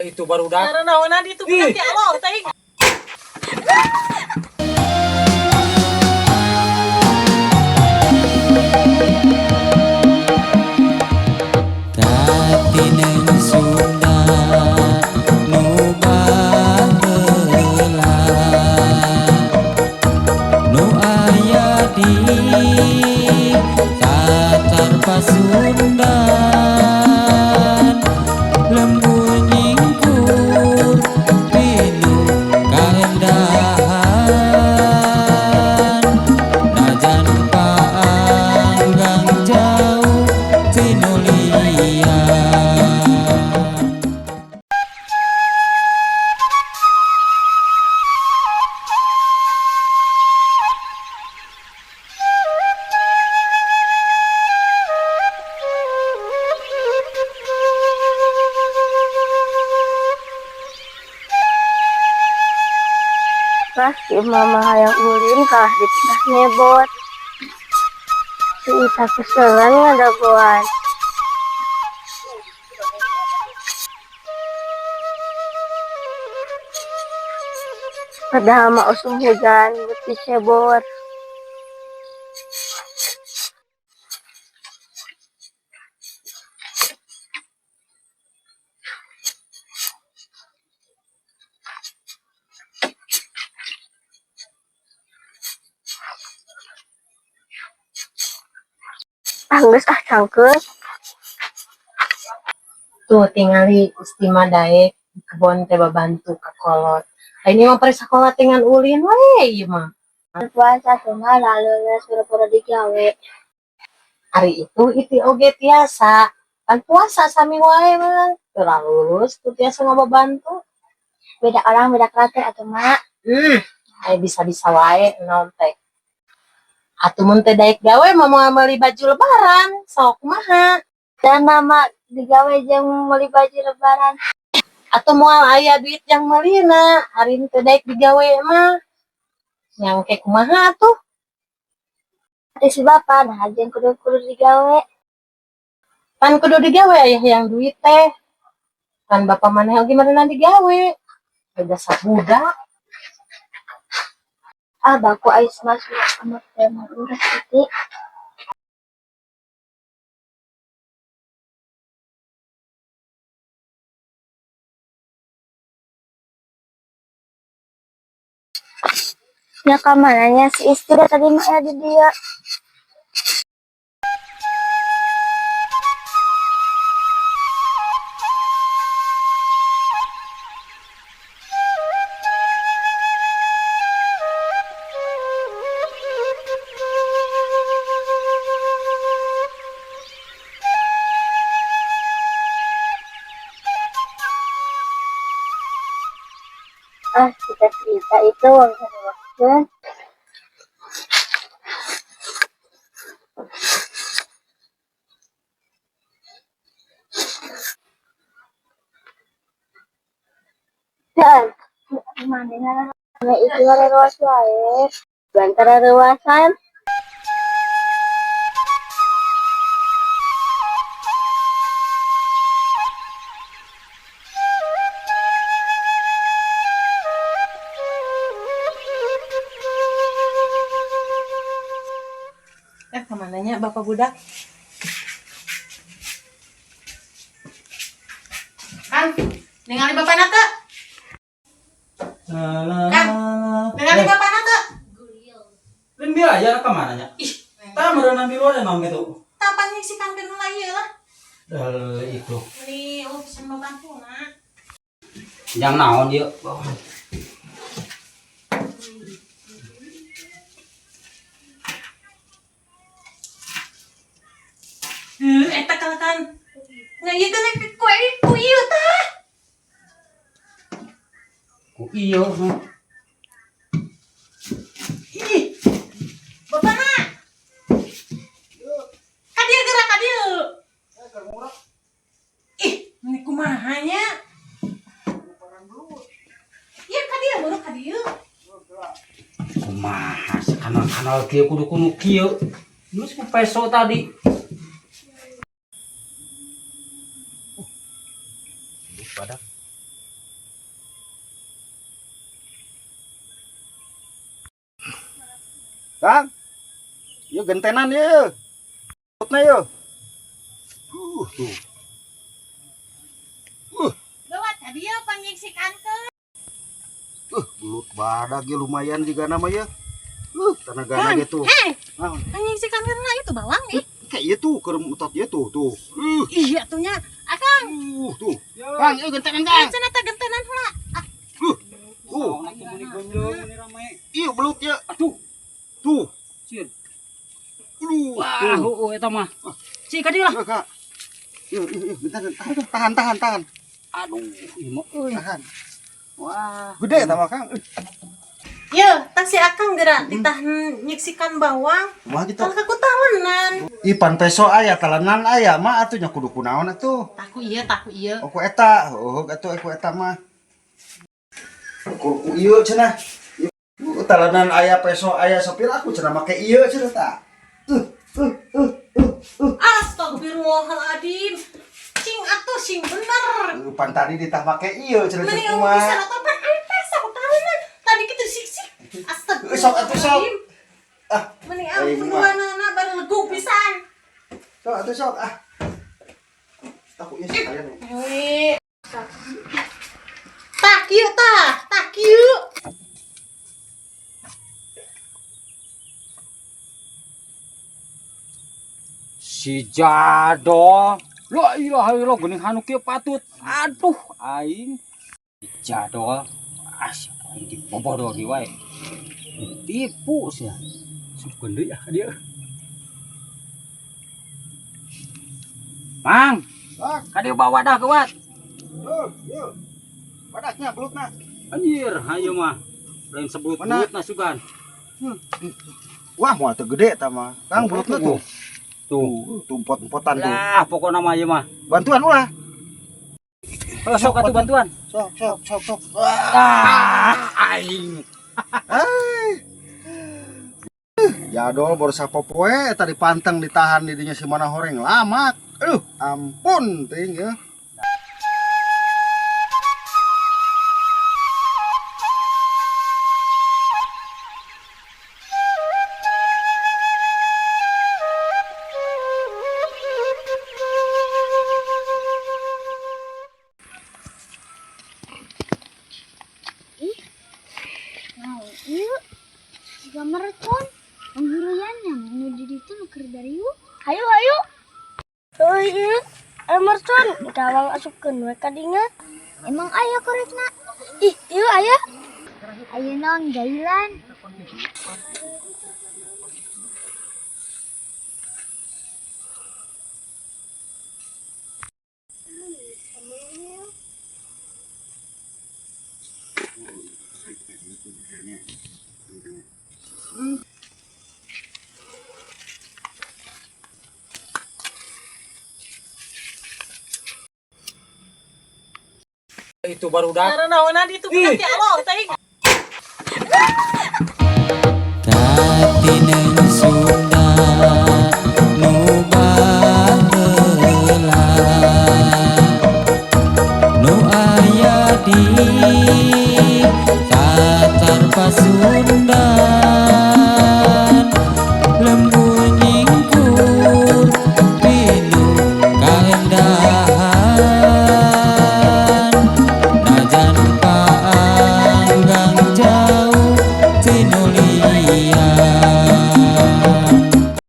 Itu barudak. Karena naonan itu budak ya Allah teh. Katineng Sunda nu baheula nu aya di Tatar Pasundan lembur nyingkur pinuh kaendahan najan paanggang jauh tinu lian. Pasti mama hayang ulin kalah dititah nyebot. Si Ita keselan ngadagoan. Padahal mah usum hujan beuti cebor. Ah, geus ah cangkeul. Tuh tingali isti mah daek di kebon teh babantu ka kolot. Ini mah pare sakola teh ngan ulin we ieu mah. Puasa tuh mah laleuleus pura-pura digawe. Ari itu iti oge tiasa. Kan puasa sami wae mah. Teu lulus tuh tiasa ngababantu. Beda orang beda karakter atuh mak. Aya bisa-bisa wae naon teh. Atuh mun teh daek gawe mah moal meuli baju lebaran, sok kumaha? Dan mama digawe jeung meuli baju lebaran. Atau moal aya duit yang meulina, ari teu daek digawe mah. Yang kayak kumaha tuh? Atuh si bapak nah jeung kudu-kudu digawe. Pan kudu digawe ayah yang duit teh. Kan bapak maneh oge meureunan digawe. Beda budak. Ah, baku ais masuk amat teh mah urus iti. Ya kamananya si istri tadi mah aya di dia. Ah, cerita-cerita itu bisa diwakilkan. Dan, mana itu ruas wae. Bantara ruasan. Kamananya bapak budak? Kang, ningali bapak teu? Kang, ningali bapak teu? Lain bieu aya ka mana nya? Ih, Tah meureun di luar naon gitu. tapan si Kang teh nu ieu lah. Dal itu. Meni urusan babantuna. Jang naon ieu? Heuh, eta kalakan. Nah, ieu teh ku ku ieu tah. Ku ieu. Ih. Bapana. Ka dieu geura ka dieu. Ih, ini kumaha nya? Iya ka dieu, baru ka dieu. Kumaha Kanal-kanal kieu kudu kudu kieu. Geus ku peso tadi. Badak. Kang. Yuk gentenan yuk. Belutna yuk. Tuh. Lewat tadi ya panyiksikan ke. Belut badak ya lumayan juga nama ya. Tenagana gitu. Hei, Naon? panyiksikan karena itu bawang ih. Kayak ieu tuh keur mutot ieu tuh tuh. Iya tuhnya. Akang, Tuh. Kang, yuk gentenan Kang. cenah teh gentenan heula. Ah, Tuh. Iya belut ya. Aduh, Tuh. sieun. Aduh. Wah, Tuh. heueuh eta mah. Cik ka dieu lah. Yuk, Kak. Yuk, yuk, yuk, bentar, tahan, tahan, tahan, tahan. Aduh, ieu mah euy. Tahan. Wah. Gede eta mah, Kang. Ye, tah si Akang geura ditah nyiksikan bawang. Wah gitu. Kalau aku talenan. Ih, pan peso aya, talenan aya mah atuh nya kudu kunaon atuh. Taku iya, taku iya. Oh, ku eta, oh atuh ku eta mah. Ku ieu cenah. Ieu talenan aya peso aya sopir aku cenah make ieu cenah ta. Astagfirullahaladzim. Cing atuh sing bener. Pan tadi ditah make ieu cenah Mending cek aku bisa kumaha. nonton pan aing peso talenan. Tadi kitu sik-sik. Sok atuh sok. Astagfirullahaladzim. Ah, Mending aing aku mah. duanana bareng leguk pisan. Sok atuh sok ah. Aku ieu sekalian. Wih. Tak kieu tah, tak kieu. Si Jadol. La ilaha illallah geuning hanu kieu patut. Aduh, aing. Si Jadol. Ah, siapa aing dibobodo di wae. Ditipu sia. Sukeun deui ah dia. Mang, Sok, ka dieu bawa dah geuwat. tuh, yuk. Badaknya belutna. Anjir, hayu mah. Lain sebut Mana? belut na sugan. Wah, moal teu gede eta mah. Kang belutna tuh. Tuh. Tuh empot-empotan tuh. Lah, pokokna mah ieu mah. Bantuan ulah. Oh, sok atuh bantuan. Sok, sok, sok, sok. Wah. Ah, aing. Hai. Jadol baru sapopoe eta dipanteng ditahan di dinya si mana horeng lama. Aduh, ampun ting ya. Nah, ieu jika mercon penghiruyannya nu di ditu nu keur dariu. Hayu hayu. Euy ieu mercon gawang asupkeun we ka dinya. Emang aya korekna? Ih, ieu aya. Aya naon jailan? Itu baru dah. Karena naonan itu bukan ti Allah teh. Katineng Sunda.